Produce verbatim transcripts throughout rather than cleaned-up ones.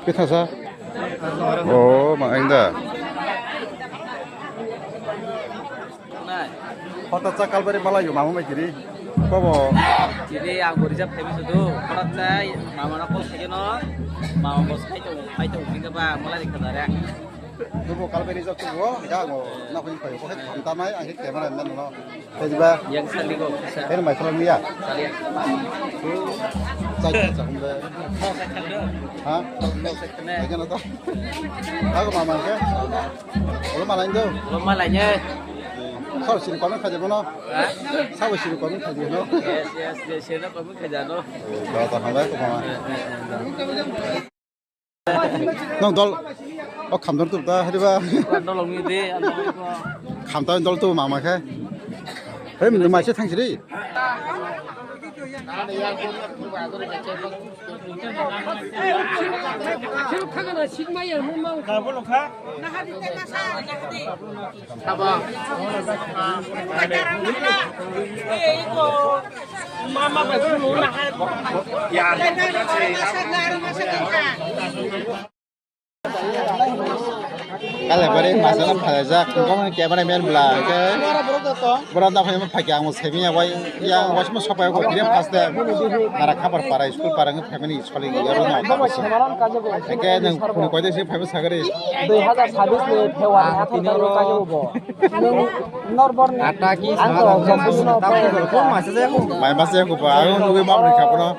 Kethasa? Oh, ma engda. Hota cha kalbari malai yo mama mai kiri. Kobo. Chini ang bo reserve thaibi sudu. Hota cha mama na call khaikhe no. Mama bo sai to, sai to, tingka ba malai khadare. Nubo kalbari reserve tubo, ya ngo, na khoi khoi, ko khamta mai, ang camera man no. Kaiba. Yang sali ko, sa. Her mai salam ya. Sali. Sa, sa, sa, sa. Ha? Sa, sa, sa. Lagi na to. Aku mama ke. Ulo malai do. Ulo malai ne. Sar sini komen khaja bono. Ha? Sabo sini komen khaja bono. Yes, yes, yes, sini komen khaja no. Jawa ta hambai ko mama. Nong dol, o khamdor tu ta hariba. Dol ni de, ano ko. Khamta dol tu mama khe. Hei, minu mai se thang siri. Sabo. Kale bari masala phalajak, kung kung kebra men bla, ke bora da phai ma phai ang semi ya wai, ya wai ma sopai ko kire pas de, nara khabar para, school para ngi family. Soli ya ro no. Eke nang phone koi de se phai sagari. Dui hazar sabis ni February atharo tarik o kaijak bo. Nung norbor ni ata ki ang sana to jasa no. Mai masa ya ko ba, ang nugui ma ni khapono.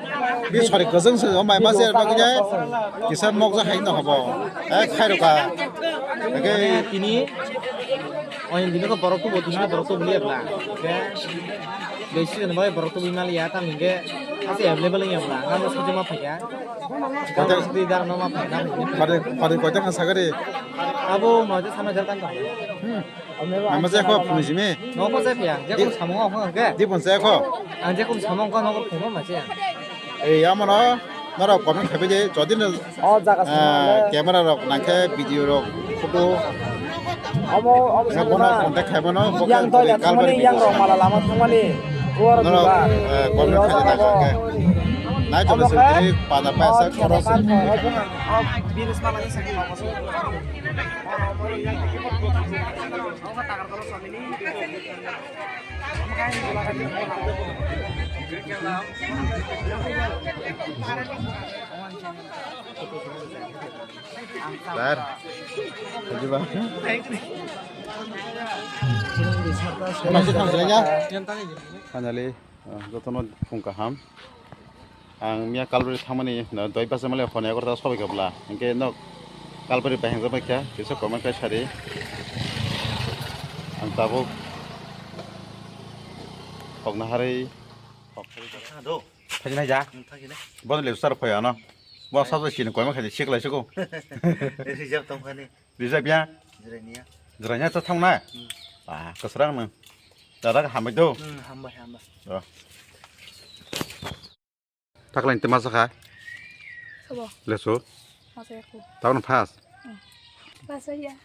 Bi sori kozong se mai masa ya ba kisa mok ja hai no habo. Eh, khai ro ka. Eke tini, oh, ini ko borok tu, tini borok tu beli apa? Besi kan bagai borok tu beli mali ya, tam ini ke, ase available ya apa? Kamu satu ma phai ya? Kamu satu dar no ma phai ya? Pada, pada kau jangan sagari. Abo mau je sana jalan kan? Hmm. Nama saya kau punya sini. Noko saya ya, dia pun sama kau kan? Dia pun saya kau. Ang je kum samung kano ko phungo ma che. Ei, amo no, norok comment khabi de, jodi no, o jaga ah, camera rok nangkhe, video rok, photo. Amo, amo na bono contact khai bono, bo yang khe toilet kalbari thangmani, video yang rok mala lama thangmani. Norok, eh, comment khai da khe. Nai jodi sendiri pada paisa khorok. Dar. Haji ba. Masih tang ya. Finally, ah, jotono phung kaham. Ang miya kalbari thangmani, no, doi baja male hone egarota sobai kabla. Hingke no kalbari baheng jabai kha, kisa comment khai sari. Ang tabuk hokna harwi, hok harwi. Thangdo. Thangna ja. Hmm, thangna. Bo le sar khoya no. Bo sa sini koima khai sik lai siko. Reserve tong khani. Reserve ya. Jirania. Jirania to thangna. Hmm. Ah, kasrang no. Dada hambai do. Hmm, hambai, hambai. Oh. Taklai te masa kha. Sabo. Lesu. Masa ya ku. Taun fast. Hmm. Masa ya.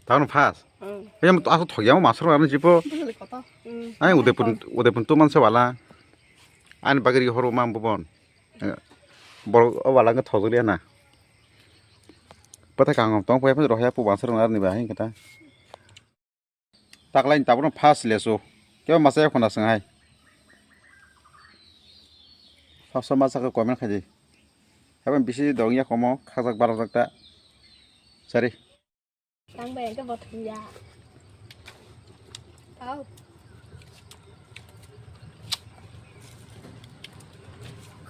Taun fast. Hmm. Yang to aku thok yang masuk orang jipo. Betul kota. Hmm. Ai udah pun, udah pun tuh mansa wala. An bagri horo mam bubon. Bor o wala nge thok ya na. Pata kangom tong paya pun rohya pu bansa rong arni bahai kata. Taklai ni tabukno first lesu. Kebo masa ya khuna swnghai. Sabsa masa khe comment khaidi. Habo bisi dong ya komo khajak barajak ta. Sari. Tang bai ke bothum ya. Au.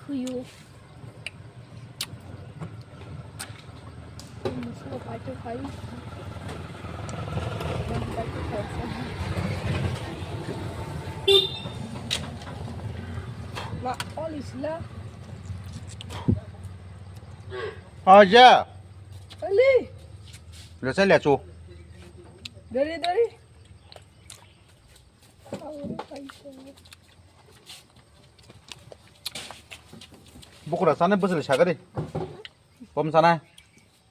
Khuyu. Masala pai tu pai. Pai tu pai. Ma, oli sila. Aja. Oli. Lo saya lihat tu. Dari, dari. Bukura sana bwswli sagari. Bom sana.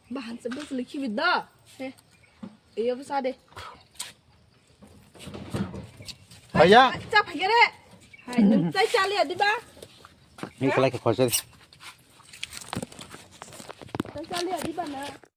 Bahan se bwswli khibi da. He. Iyo bwsa de. Bhaiya. Cha phagere. Hai, nung chai chali adi ba. Ni kalai ke khosel. Chaliya di bana.